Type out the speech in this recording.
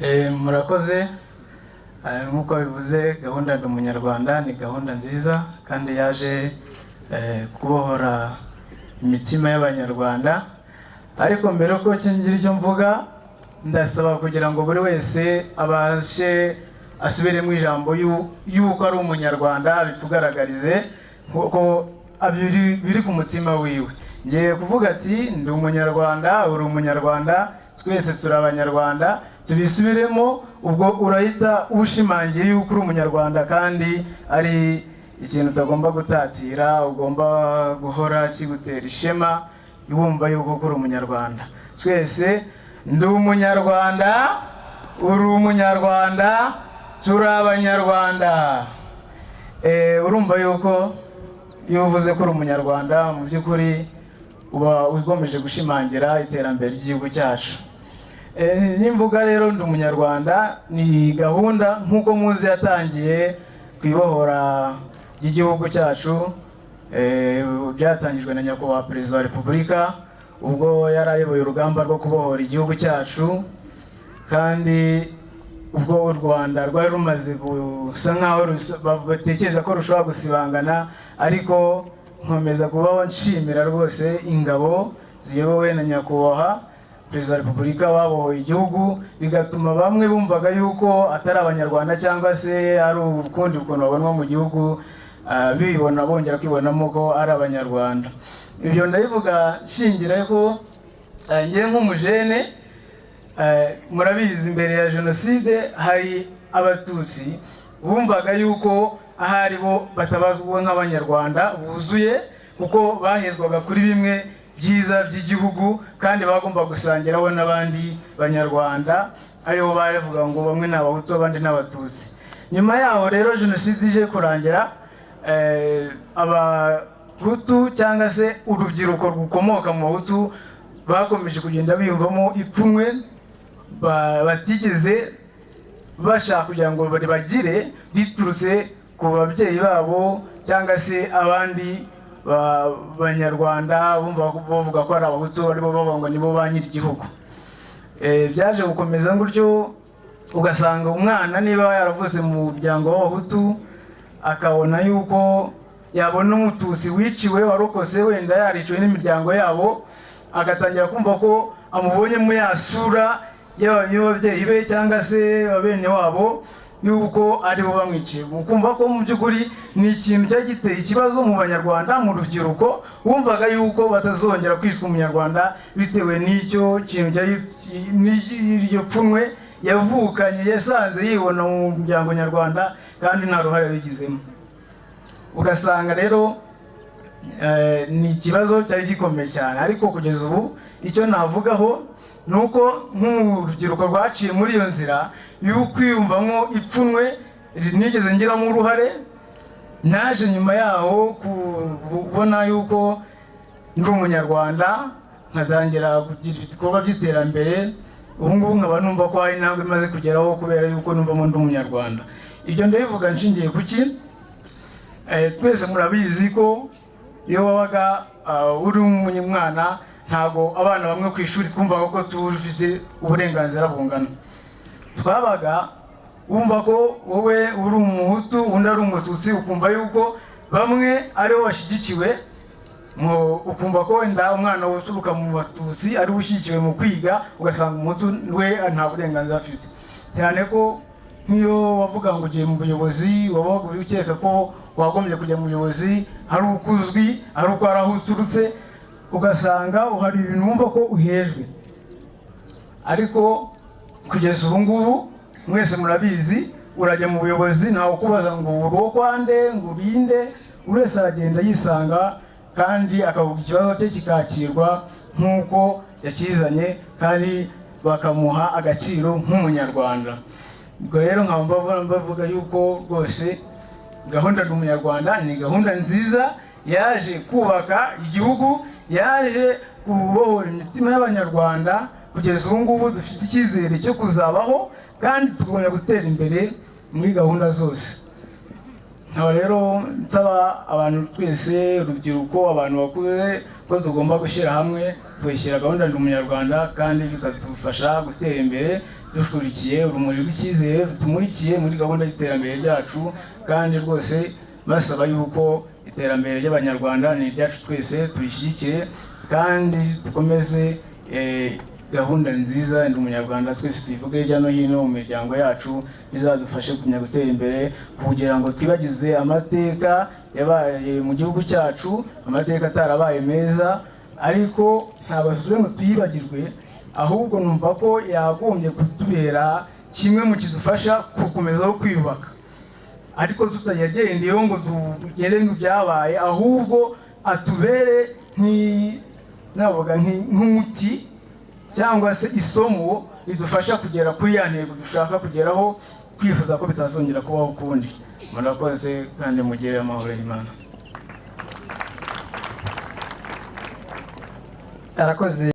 Murakoze. Nk'uko bivuze, gahunda Ndi Umunyarwanda ni gahunda nziza kandi yaje kubohora imitima y'Abanyarwanda. Ariko mbere yuko ngira icyo mvuga, ndasaba kugira ngo buri wese abashe asubiremo ijambo yuko ari Umunyarwanda, bitugaragarize nk'uko biri ku mutima wiwe. Ngiye kuvuga ati: "Ndi Umunyarwanda, uri Umunyarwanda, twese turi Abanyarwanda." Tubisubiremo. Ubwo urahita ushimangiye yuko uri Umunyarwanda kandi ari ikintu utagomba gutatira, ugomba guhora kigutera ishema, wumva yuko uri Umunyarwanda. Twese: ndi Umunyarwanda, uri Umunyarwanda, turi Abanyarwanda. Urumva yuko iyo uvuze ko uri Umunyarwanda, mu by'ukuri uba ugomeje gushimangira iterambere ry'igihugu cyacu. Nimvuga rero Ndi Umunyarwanda, ni gahunda nk'uko muzi yatangiye ku ibohora ry'igihugu cyacu. Byatangijwe na Nyakubahwa Perezida wa Repubulika ubwo yari ayoboye urugamba rwo kubohora igihugu cyacu, kandi ubwo u Rwanda rwari rumaze gusa nkaho batekereza ko rushobora gusibangana. Ariko nkomeza kubaho nshimira rwose ingabo ziyobowe na Nyakubahwa Perezida wa Repubulika babohoye igihugu, bigatuma bamwe bumvaga yuko atari Abanyarwanda cyangwa se ari ukundi ukuntu babonwa mu gihugu, bibona bongera kwibonamo ko ari Abanyarwanda. Ibyo ndabivuga nshingira ko njye nk'umujene, murabizi, mbere ya jenoside hari Abatutsi bumvaga yuko ahari bo batabazwa nk'Abanyarwanda buzuye, kuko bahezwaga kuri bimwe byiza by'igihugu kandi bagomba gusangiraho n'abandi Banyarwanda, aribo bavuga ngo bamwe ni Abahutu, abandi ni Abatutsi. Nyuma yaho rero, jenoside ije kurangira, Abahutu cyangwa se urubyiruko rukomoka mu Bahutu bakomeje kugenda biyumvamo ipfunwe batigeze bashaka kugira ngo bagire, riturutse ku babyeyi babo cyangwa se abandi Banyarwanda bumva bavuga ko ari Abahutu, aribo bavuga ngo nibo ba nyir'igihugu. Byaje gukomeza gutyo, ugasanga umwana niba yaravutse mu muryango w'Abahutu, akabona yuko yabona Umututsi wiciwe, warokotse, wenda yariciwe n'imiryango yabo, agatangira kumva ko amubonyemo ya sura y'ababyeyi be cyangwa se bene wabo, yuko aribo bamwiciye. Kumva ko mu by'ukuri ni ikintu cyari giteye ikibazo mu Banyarwanda, mu rubyiruko wumvaga yuko batazongera kwitwa Umunyarwanda bitewe n'icyo kintu cyari n'iryo pfunwe yavukanye, yasanze yibona mu muryango nyarwanda kandi nta ruhare yabigizemo. Ugasanga rero ni ikibazo cyari gikomeye cyane. Ariko kugeza ubu icyo navugaho ni uko nk'urubyiruko rwaciye muri iyo nzira y'ukwiyumvamo ipfunwe nigeze ngiramo uruhare, naje nyuma yaho kubona yuko ndi Umunyarwanda, nkazongera kugira ibikorwa by'iterambere. Ubu ngubu nkaba numva ko hari intambwe imaze kugeraho kubera yuko numvamo ndi Umunyarwanda. Ibyo ndabivuga nshingiye ku ki? Twese murabizi ko iyo wabaga uri umwana, ntabwo abana bamwe ku ishuri twumvaga ko tufite uburenganzira bungana. Twabaga wumva ko wowe uri Umuhutu, undi ari Umututsi, ukumva yuko bamwe aribo bashyigikiwe, ukumva ko wenda umwana uturuka mu Batutsi ariwe ushyigikiwe mu kwiga, ugasanga Umuhutu we nta burenganzira afite. Cyane ko nk'iyo wavuga ngo ugiye mu buyobozi, wabaga ukeka ko wagombye kujya mu buyobozi ari uko uzwi, ari uko hari aho uturutse, ugasanga hari ibintu wumva ko uhejwe. Ariko kugeza ubu ngubu mwese murabizi, urajya mu buyobozi ntawe ukubaza ngo uri uwo kwande, ngo urinde. Buri wese aragenda yisanga kandi akavuga ikibazo cye, kikakirwa nk'uko yakizanye kandi bakamuha agaciro nk'Umunyarwanda. Ubwo rero nkaba mbavuga yuko rwose gahunda Ndi Umunyarwanda ni gahunda nziza yaje kubaka igihugu, yaje kubohora imitima y'Abanyarwanda. Kugeza ubu ngubu dufite icyizere cyo kuzabaho kandi tugomba gutera imbere muri gahunda zose. Nkaba rero nsaba abantu twese, urubyiruko, abantu bakuze, ko tugomba gushyira hamwe tugashyira gahunda Ndi Umunyarwanda, kandi bikadufasha gutera imbere dukurikiye urumuri rw'icyizere rutumurikiye muri gahunda y'iterambere ryacu. Kandi rwose basaba yuko iterambere ry'Abanyarwanda ni iryacu twese, tuyishyigikire kandi dukomeze gahunda nziza Ndi Umunyarwanda, twese tuyivuge hirya no hino mu miryango yacu, bizadufashe kumenya gutera imbere kugira ngo twibagize amateka yabaye mu gihugu cyacu, amateka atarabaye meza. Ariko ntabwo tuvuze ngo tuyibagirwe, ahubwo numva ko yagombye kutubera kimwe mu kidufasha gukomeza kwiyubaka, ariko tutayagendeyeho ngo tugende ngo ibyabaye, ahubwo atubere navuga nk'umuti cyangwa se isomo ridufasha kugera kuri ya ntego dushaka kugeraho, kwifuza ko bitazongera kubaho ukundi. Murakoze kandi mugire amahoro y'Imana. Arakoze.